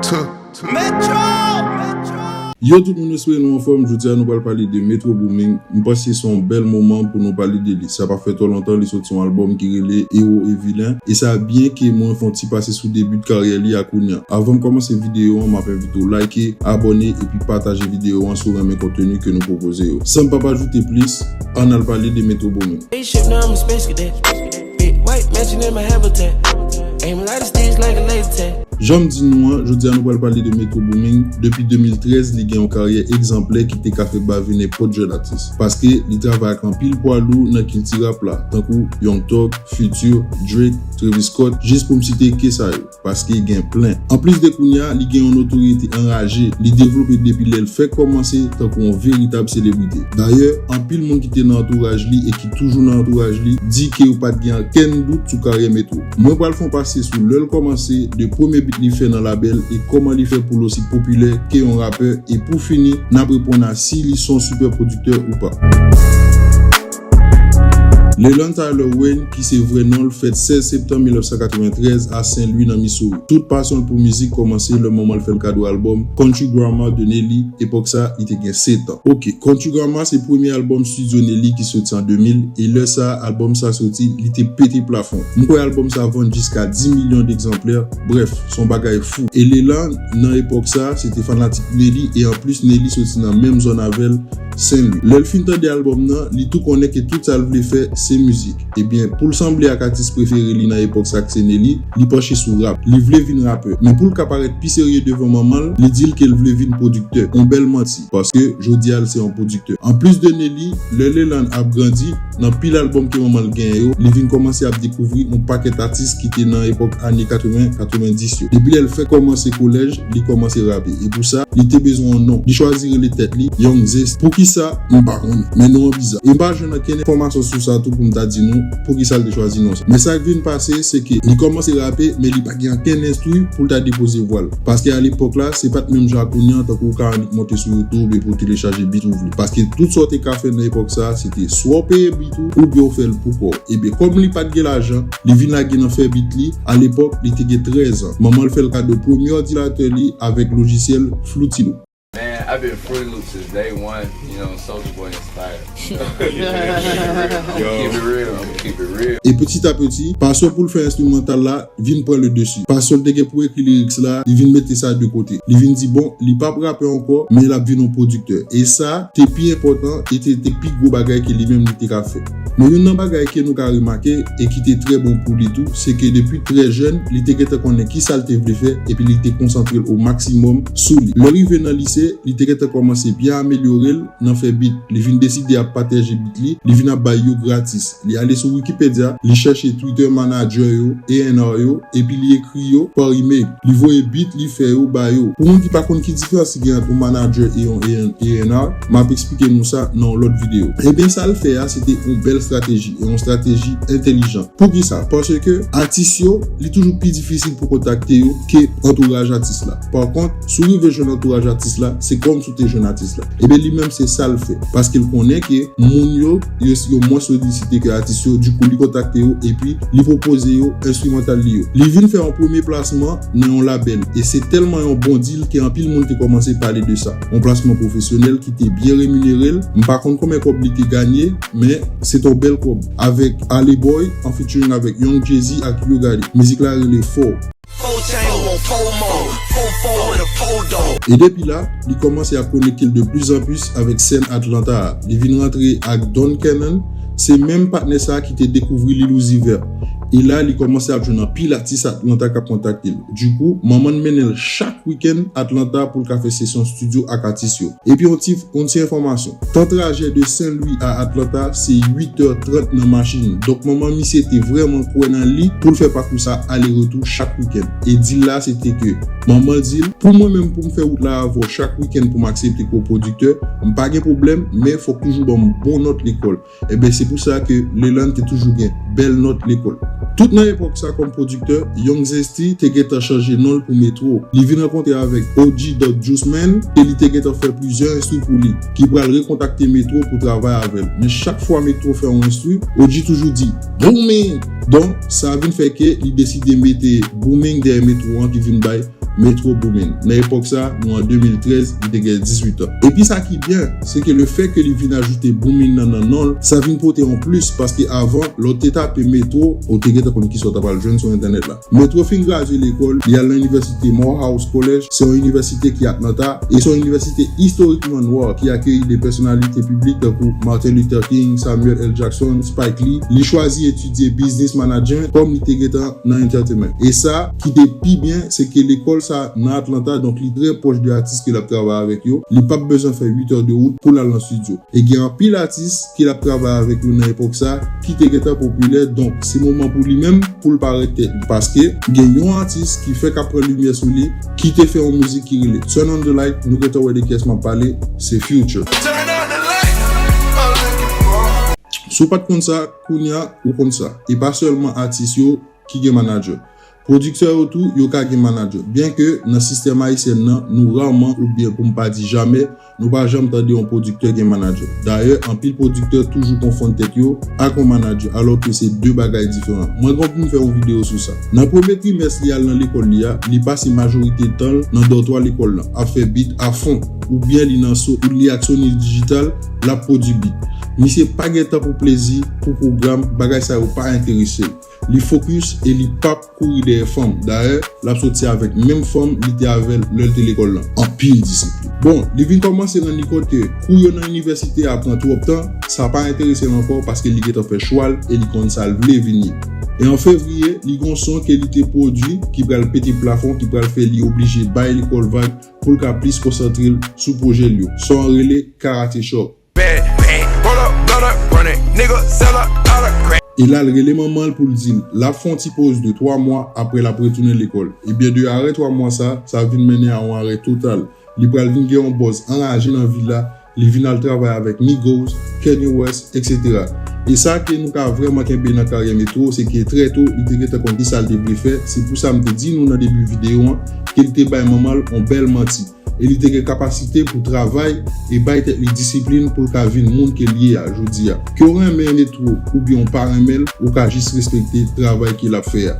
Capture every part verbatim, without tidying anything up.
Yo tout moun, espere nou anfòm. Jodi a nou pral pale de Metro Boomin. M panse se yon bèl moman pou nou pale de li. Sa pa fè twò lontan li soti yon albòm ki rele Héros et Vilains. E sa byen ke mwen fè yon ti pase sou debi karyè li a kounye a. Avan m kòmanse videyo an, m ap envite w like, abòne epi pataje videyo an si w renmen konteni ke nou pwopoze yo. San m p ap ajoute plis, ann al pale de Metro Boomin. Spaceship, now I'm a space cadet. Big white mansion in my habitat. Aim a lot of sticks like a laser tag. Jan m di nou an, jodi a nou pral pale de Metro Boomin. Depi de mil trèz, li gen yon karyè egzanplè ki te ka fè bave nenpòt jèn atis. Paske li travay ak anpil pwa lou nan kilti rap la, tankou Young Thug, Future, Drake, Travis Scott, jis pou m site ke sa yo. Paske gen plen. Anplis de kounye a, li gen yon notorite anraje li devlope depi lè l fèk kòmanse tankou yon veritab selebrite. Dayè, anpil moun ki te nan antouraj li e ki toujou nan antouraj li di ke yo pa t gen okenn dout sou karyè Metro. Mwen pral fè yon pase sou lè l kòmanse, de premye beat li fè nan labèl e kòman li fè pou l osi popilè ke yon rapè, e pou fini, n ap reponn a si li se yon sipè pwodiktè ou pa. Leland Tyler Wayne, ki se vrè non l, fèt sèz septanm mil nèf san katreventrèz a Sen Lwi nan Missouri. Tout pasyon l pou mizik kòmanse lè manman l fè l kado albòm Country Grammar de Nelly. Epòk sa, li te gen sèt an. Ok, Country Grammar se premye albòm estidyo Nelly ki soti an de mil, e lè sa albòm sa soti, li te pete plafon. M kwè albòm sa vann jiska dis milyon egzanplè. Brèf, se yon bagay fou. E Leland, nan epòk sa, se te fanatik Nelly, e anplis Nelly soti nan menm zòn avè l, Sen Lwi. Lè l fin tande albòm nan, li tou konnen ke tout sa l vle fè, se mizik. Ebyen, pou l sanble ak atis prefere li nan epòk sa k se Nelly, li panche sou rap. Li vle vin rapè. Men pou l ka parèt pi serye devan manman l, li di l ke l vle vin pwodiktè. Yon bèl manti, paske jodi a l se yon pwodiktè. Anplis de Nelly, lè Leland ap grandi, nan pil albòm ke manman l genyen yo, li vin kòmanse ap dekouvri yon pakèt atis ki te nan epòk ane katreven, katrevendis yo. Depi lè l fèk kòmanse kolèj, li kòmanse rape. E pou sa, li te bezwen yon non. Li chwazi rele tèt li Young Zesty. Poukisa? M pa konnen. Men non an biza. E m pa jwenn okenn enfòmasyon sou sa tou pou m ta di nou poukisa l te chwazi non sa. Men sa k vin pase, se ke li kòmanse rape, men li pa gen okenn enstwi pou l ta depoze vwa l. Paske alepòk la, se pa t menm jan ak kounye a, tankou w ka annik monte sou YouTube epi w telechaje beat ou vle. Paske tout sa w te ka fè nan epòk sa, se te swa w peye beat ou, oubyen w fè l pou kò w. Ebyen, kòm li pa t gen lajan, li vin lage nan fè beat li. Alepòk, li te gen trèz an. Manman l fè l kado premye òdinatè li avèk lojisyèl Fruity Loop. Man, I've been Fruity Loops since day one, you know, Soulja Boy inspired. Yo. Keep it real, I'ma keep it real. E piti a piti, pasyon pou l fè enstrimantal la vin pran le desi. Pasyon l te gen pou ekri lyrics la, li vin mete sa de kote. Li vin di, bon, li p ap rape ankò, men l ap vin yon pwodiktè. E sa te pi enpòtan e te, te pi gwo bagay ke li menm li te ka fè. Men youn nan bagay ke nou ka remake e ki te trè bon pou li tou, se ke depi trè jèn, li te gentan konnen ki sa l te vle fè epi li te konsantre l o maksimòm sou li. Lè l rive nan lise, li te gentan kòmanse byen amelyore l nan fè beat. Li vin deside ap pataje beat li, li vin ap bay yo gratis. Li ale sou Wikipedia, li chèche Twitter manager yo, A and R yo, epi li ekri yo pa email. Li voye beat li fè yo ba yo. Pou moun ki pa konn ki diferans ki gen ant yon manager e yon A and R, m ap eksplike nou sa nan yon lòt videyo. Ebyen, sa l fè a, se te yon bèl estrateji, e yon estrateji entèlijan. Poukisa? Paske atis yo, li toujou pi difisil pou kontakte yo ke antouraj atis la. Pa kont, si w rive jwenn antouraj atis la, se kòmsi w te jwenn atis la. Ebyen, li menm, se sa l fè. Paske l konnen ke moun yo, yo, yo mwens solisite ke atis yo, dikou, li kontakte yo, epi li pwopoze yo enstrimantal li yo. Li vin fè yon premye plasman nan yon labèl, e se tèlman yon bon deal ke anpil moun te kòmanse pale de sa. Yon plasman pwofesyonèl ki te byen reminere l. M pa konn konbyen kòb li te ganye, men se t on bèl kòb. Avèk Ale Boy, an featuring avèk Young Jeezy ak Yo Gotti. Mizik la rele Four. Four chain, want four more. Four four and a four door. E depi la, li kòmanse ap konekte l de plus en plus avèk sèn Atlanta a. Li vin rantre ak Don Cannon, se menm patnè sa ki te dekouvri Lil Uzi Vert. E la, li kòmanse ap jwenn anpil atis Atlanta k ap kontakte l. Dikou, manman l mennen l chak wikenn Atlanta pou l ka fè sesyon estidyo ak atis yo. Epi yon ti, yon ti enfòmasyon. Tan trajè de Sen Lwi a Atlanta, se uit è trant nan machin. Donk, manman misye te vrèman kwè nan li pou l fè pakou sa ale retou chak wikenn. E deal la, se te ke manman l di l, pou mwen menm, pou m fè wout la avè w chak wikenn pou m aksepte ke w pwodiktè, m pa gen pwoblèm, men fòk toujou ban m bon nòt lekòl. Ebyen, se pou sa ke Leland te toujou gen bèl nòt lekòl. Tout nan epòk sa kòm pwodiktè, Young Zesty te gentan chanje non l pou Metro. Li vin rankontre avèk O G Doug Juiceman e li te gentan fè plizyè enstwi pou li, ki pral rekontakte Metro pou travay avè l. Men chak fwa Metro fè yon enstwi, O G toujou di, "Booming!" Donk, sa vin fè ke li deside mete Booming dèyè Metro an ki vin bay Metro Boomin. Nan epòk sa, nou an de mil trèz, li te gen dizuit an. Epi sa ki byen, se ke le fè ke li vin ajoute Boomin nan nan non l, sa vin pote yon plis, paske avan, lè w te tape Metro, ou te gentan konn kisa w ta pral jwenn sou entènèt la. Metro fin gradye lekòl, li al nan inivèsite Morehouse College, se yon inivèsite ki Atlanta, e se yon inivèsite istorikman nwa ki akeyi de pèsonalite piblik tankou Martin Luther King, Samuel L. Jackson, Spike Lee. Li chwazi etidye business management kòm li te gentan nan entertainment. E sa ki te pi byen, se ke lekòl sa nan Atlanta, donk li trè pwòch de atis ke l ap travay avèk yo. Li p ap bezwen fè uit è de wout pou l al nan estidyo. E gen anpil atis ke l ap travay avèk yo nan epòk sa ki te gentan popilè, donk se moman pou li menm pou l parèt tèt li. Paske gen yon atis ki fèk ap pran limyè sou li, ki te fè yon mizik ki rele Turn on the Light, nou gentan wè de kiyès m ap pale, se Future. Si w pa t konn sa, kounye a, ou konn sa. E pa sèlman atis yo ki gen manager. Pwodiktè yo tou, yo ka gen manager. Byen ke nan sistèm ayisyen nan, nou raman, oubyen pou m pa di jamè, nou pa janm tande yon pwodiktè gen manager. Dayè, anpil pwodiktè toujou konfonn tèt yo ak yon manager, alò ke se de bagay diferan. Mwen gen pou m fè yon videyo sou sa. Nan premye trimès li al nan lekòl li a, li pase majorite tan l nan dòtwa lekòl lan, ap fè beat a fon, oubyen li nan so, li ak Sony Digital, l ap pwodui beat. Misye pa gen tan pou plezi, pou pwogram, bagay sa yo pa enterese l. Li fokis e li p ap kouri dèyè fanm. Dayè, l ap soti avèk menm fanm li te avè l lè l te lekòl lan. Anpil disiplin. Bon, li vin kòmanse rann li kont ke kou yo nan inivèsite a pran twòp tan, sa pa enterese l ankò paske li gentan fè chwa l e li konn sa l vle vin ye. E an fevriye, li gen yon son ke li te pwodui ki pral pete plafon, ki pral fè li oblije bay lekòl vag pou l ka plis konsantre l sou pwojè l yo. Son an rele Karate Chop. Bad, bad, roll up, blunt up, run it, nigga, sell a lot of crack. E la, l rele manman l pou l di l l ap fè yon ti poz de twa mwa, apre l ap retounen lekòl. Ebyen, de arè twa mwa sa, sa vin mennen a yon arè total. Li pral vin gen yon buzz anraje nan vil la, li vin al travay avèk Migos, Kanye West, etsetera. E sa ke nou ka vrèman kenbe nan karyè Metro, se ke trè to, li te gentan konn kisa l te vle fè. Se pou sa m te di nou nan debi videyo an, ke li te bay manman l yon bèl manti. E li te gen kapasite pou travay e bay tèt li disiplin pou l ka vin moun ke l ye a jodi a. Ke w renmen Metro oubyen w pa renmen l, ou ka jis respekte travay ke l ap fè a.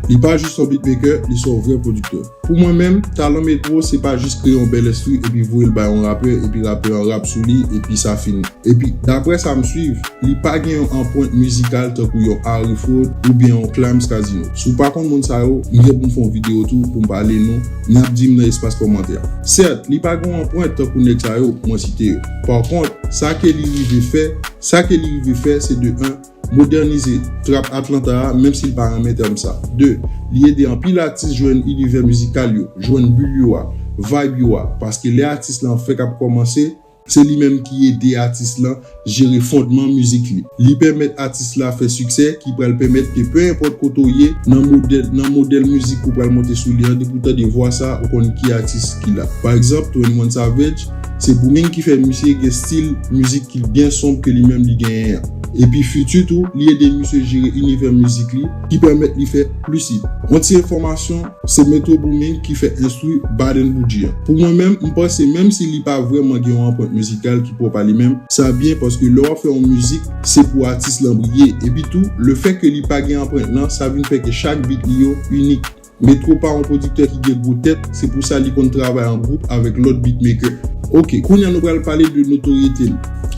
Li pa jis yon beatmaker, li se yon vrè pwodiktè. Pou mwen menm, talan Metro se pa jis kreye yon bèl enstri epi voye l bay yon rapè epi rapè an rap sou li epi sa fini. Epi, daprè sa m swiv, li pa gen yon anprent mizikal tankou yon Harry Fraud oubyen yon Clams Casino. Si w pa konn moun sa yo, m gen pou m fè yon videyo tou pou m pale nou, n ap di m nan espas kòmantè a. Sèt, li pa gen yon anprent tankou nèg sa yo mwen site yo. Pa kont, sa ke li rive fè, sa ke li rive fè, se de en, modènize trap Atlanta a, menm si l pa renmen tèm sa. De, li ede anpil atis jwenn inivè mizikal yo, jwenn bil yo a, vibe yo a, paske lè atis lan fèk ap kòmanse, se li menm ki ede atis lan jere fondman mizik li. Li pèmèt atis la fè siksè ki pral pèmèt ke, pe enpòt kote w ye, nan modèl, nan modèl mizik ou pral monte sou li an, depi w tande vwa sa, ou konn ki atis ki la. Pa egzanp, Twenty One Savage, se Boomin ki fè misye gen stil mizik ki byen sonb ke li menm li genyen an. Epi Future tou, li ede misye jere inivè mizik li, ki pèmèt li fè plis hit. Yon ti enfòmasyon, se Metro Boomin ki fè enstri Bad and Boudji an. Pou mwen menm, m panse menm si li pa vrèman gen yon anprent mizikal ki pwòp a li menm, sa byen paske lè w ap fè yon mizik, se pou atis lan briye. Epi tou, le fè ke li pa gen anprent lan, sa vin fè ke chak beat li yo inik. Metro pa yon pwodiktè ki gen gwo tèt, se pou sa li konn travay an gwoup avèk lòt beatmaker. Oke, kounye a nou pral pale de notoryete l.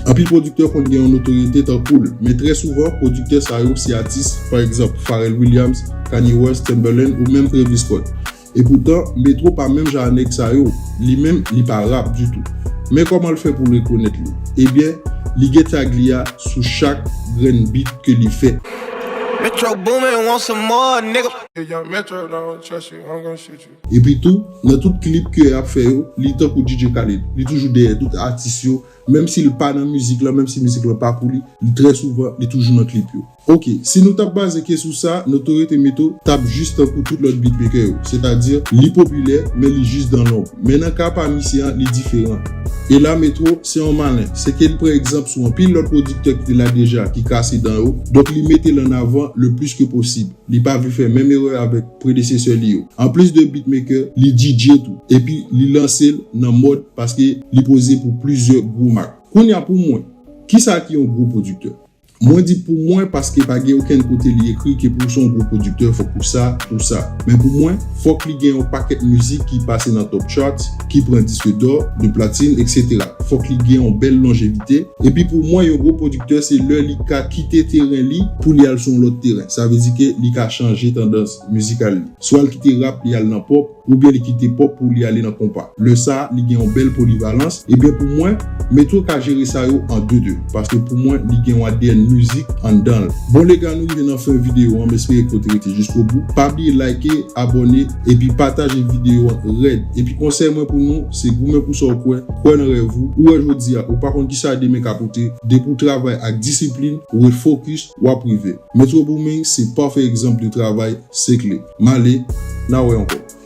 Anpil pwodiktè konn gen yon notoryete tankou l, men trè souvan, pwodiktè sa yo se atis, pa egzanp, Pharrell Williams, Kanye West, Timbaland ou menm Travis Scott. Epoutan, Metro pa menm jan a nèg sa yo, li menm, li pa rap ditou. Men kòman l fè pou rekonèt li? Ebyen, li gen tag li a sou chak grenn beat ke li fè. Metro Boomin want some more, nigga. If young Metro don't trust you, I'm gonna shoot you. Epi tou, nan tout klip ke y ap fè yo, li tankou D J Khaled. Li toujou dèyè tout atis yo, menm si l pa nan mizik lan, menm si mizik lan pa pou li, li trè souvan, li toujou nan klip yo. Oke, si nou t ap baze ke sou sa, notoryete Metro t ap jis tankou tout lòt beatmaker yo. Sètadi, li popilè, men li jis dan lonb. Men nan ka pa misye an, li diferan. E la Metro, se yon malen. Se ke li pran egzanp sou anpil lòt pwodiktè ki te la deja, ki kase dan yo. Donk li mete l an avan le plis ke posib. Li pa vle fè menm erè avèk predesesè li yo. Anplis de beatmaker, li D J tou. Epi li lanse l nan mòd paske li poze pou plizyè gwo mak. Kounye a pou mwen, kisa ki yon gwo pwodiktè? Mwen di pou mwen paske pa gen okenn kote li ekri ke pou w se yon gwo pwodiktè fòk ou sa, ou sa. Men pou mwen, fòk li gen yon pakèt mizik ki pase nan top chart, ki pran disk dò, de platin, etsetera. Fòk li gen yon bèl lonjevite. Epi pou mwen, yon gwo pwodiktè se lè li ka kite teren li pou li al sou yon lòt teren. Sa vle di ke li ka chanje tandans mizikal li. Swa l kite rap li al nan pop, oubyen li kite pop pou li ale nan konpa. Lè sa, li gen yon bèl polivalans. Ebyen pou mwen, Metro ka jere sa yo an de de, paske pou mwen, li gen yon A D N mizik anndan l. Bon lega, nou rive nan fen videyo an, m espere ke w te rete jiskobou. Pa bliye like, abòne, epi pataje videyo an rèd. Epi konsèy mwen pou nou, se goumen pou sa w kwè, kwè nan rèv ou. Ou wè jodi a, ou pa konn kisa demen ka pote, depi w travay ak disiplin, ou ret fokis, w ap rive. Metro Booming se pafè egzanp de travay sekle. M ale, n a wè ankò.